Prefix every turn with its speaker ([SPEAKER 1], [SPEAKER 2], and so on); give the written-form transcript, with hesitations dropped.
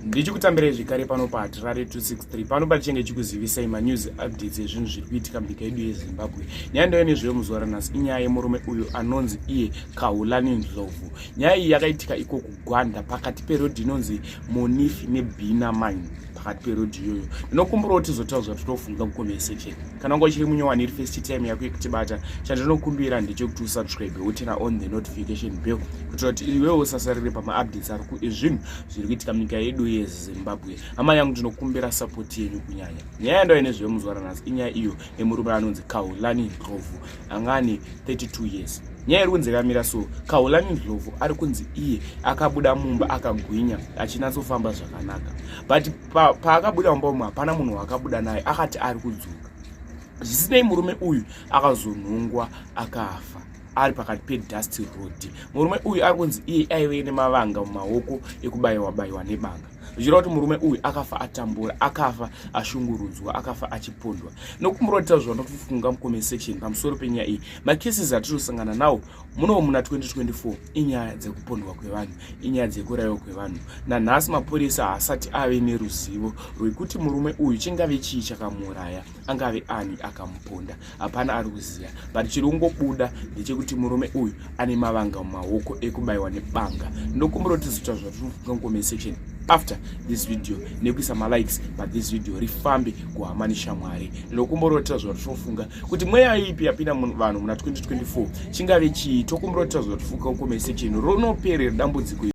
[SPEAKER 1] Ndichikutambirai zvekare pano paHatirare 263 pano patichange chikuzivisai manews updates ezvinhu zviri kuitika munyika yedu yeZimbabwe. Nyaya ndauya nezveyo muzuva ranhasi inyaya yemurume uyu anonzi iye Kahulani Ndlovu. Nyaya iyi yakaitika iko kuGwanda pakati perodhi inonzi Monifi neBina Mine pakati perodhi iyoyo. Ndinokumbirawo tizotaura zvatinofunga mucomment section. Kana wanga uchiri munyowani iri first time yako yekutibata, chandinokumbira ndechekuti usubscribe woturn on the notification bell kuitira kuti iwewe usasarire pamaupdates ari ezvinhu zviri kuitika munyika yedu yeZimbabwe. Hama yangu, ndinokumbira support yenyu kunyanya. Nyaya yandauya nezveyo muzuva ranhasi inyaya iyo yemurume anonzi Kahulani Ndlovu anga ane 32 years. Nyaya iri kunzi yakamira so, Kahulani Ndlovu ari kunzi iye akabuda mumba akagwinya achinatsofamba zvakanaka, but paakabuda mumba umu hapana munhu waakabuda naye, akati ari kudzoka. Zvisinei, murume uyu akazonhongwa akafa ari pakati pedust road. Murume uyu ari kunzi iye aive nemavanga mumaoko ekubayiwa bayiwa nebanga, zvichireva kuti murume uyu akafa atambura, akafa ashungurudzwa, akafa achipondwa. Nokumurotita zvanotifunga mucomment section pamusoro penyaya iyi. Macases atirosangana nawo muno muna 2024 inyaya dzekupondwa kwevanhu, inyaya dzekurayiwa kwevanhu. Nanhasi mapurisa haasati ave neruzivo rwekuti murume uyu chingave chii chakamuuraya, angave ani akamuponda, hapana ari kuziva. But chiri kungobuda ndechekuti murume uyu ane mavanga mumaoko ekubayiwa nebanga. Ndinokumbira kuti tizoita zvatinofunga mucomment section after this video nekuisa malikes pathis video rifambe kuhama neshamwari. Ndinokumbira kuti zvatinofunga kuti mweya ipi yapinda vanhu muna 2024, chingave chii? Tokumbira kuti zvatinofunga mucomment section. Ronoperera dambudziko.